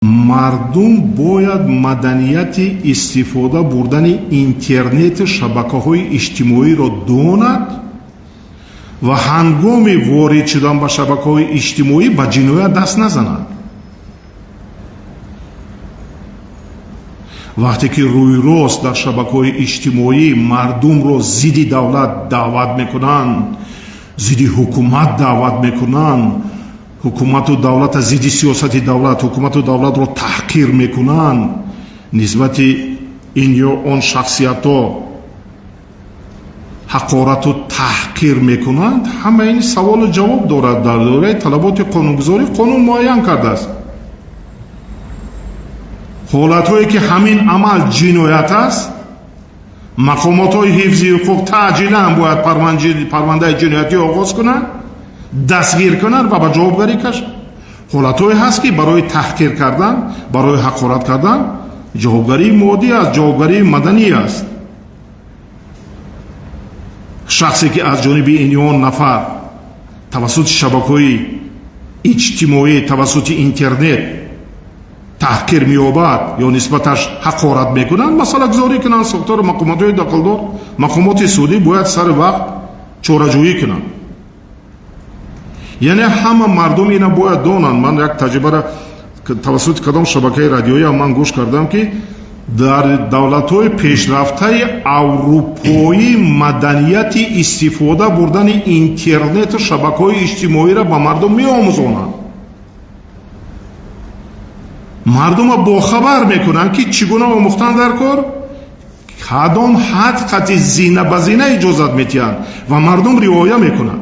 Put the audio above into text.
Мардум бояд маданияти истифода бурдани интернети, шабакаҳои иҷтимоиро донад ва ҳангоми ворид шудан ба шабакаҳои иҷтимоӣ ба ҷиноят даст назанад. Вақте ки рӯйрост дар шабакаҳои иҷтимоӣ мардумро зидди давлат даъват мекунанд, зидди ҳукумат даъват мекунанд, ҳукумату давлата, зидди сиёсати давлат, ҳукумату давлатро таҳқир мекунанд, нисбати ин ё он шахсиятҳо ҳақорату таҳқир мекунанд, ҳама ин саволу ҷавоб дорад. Дар доираи талаботи қонунгузорӣ қонун муайян кардааст ҳолатҳое, ки ҳамин амал ҷиноят аст. Мақомотҳои ҳифзи ҳуқуқ таъҷилан бояд парвандаи ҷиноятӣ оғоз кунанд, дастгир кунанд ва ба ҷавобгарӣ кашанд. Ҳолатҳое ҳаст, ки барои таҳқир кардан, барои ҳақорат кардан ҷавобгарии моддӣ аст, ҷавобгарии маданӣ аст. Шахсе, ки аз ҷониби ин ё он нафар тавассути шабакаҳои иҷтимоӣ, тавассути интернет таҳқир меёбад ё нисбаташ ҳақорат мекунанд, масъалагузорӣ кунанд. Сохтори мақомотҳои дахлдор, мақомоти судӣ бояд сари вақт чораҷӯӣ кунанд. Яъне ҳама мардум ина бояд донанд. Ман як таҷрибара тавассути кадом шабакаи радиоиам ман гӯш кардам, ки дар давлатҳои пешрафтаи аврупоӣ маданияти истифода бурдани интернету шабакаҳои иҷтимоиро ба мардум меомӯзонанд, мардума бохабар мекунанд, ки чӣ гуна омӯхтан дар кор, кадом ҳад қати зина ба зина иҷозат метиҳанд ва мардум риоя мекунанд.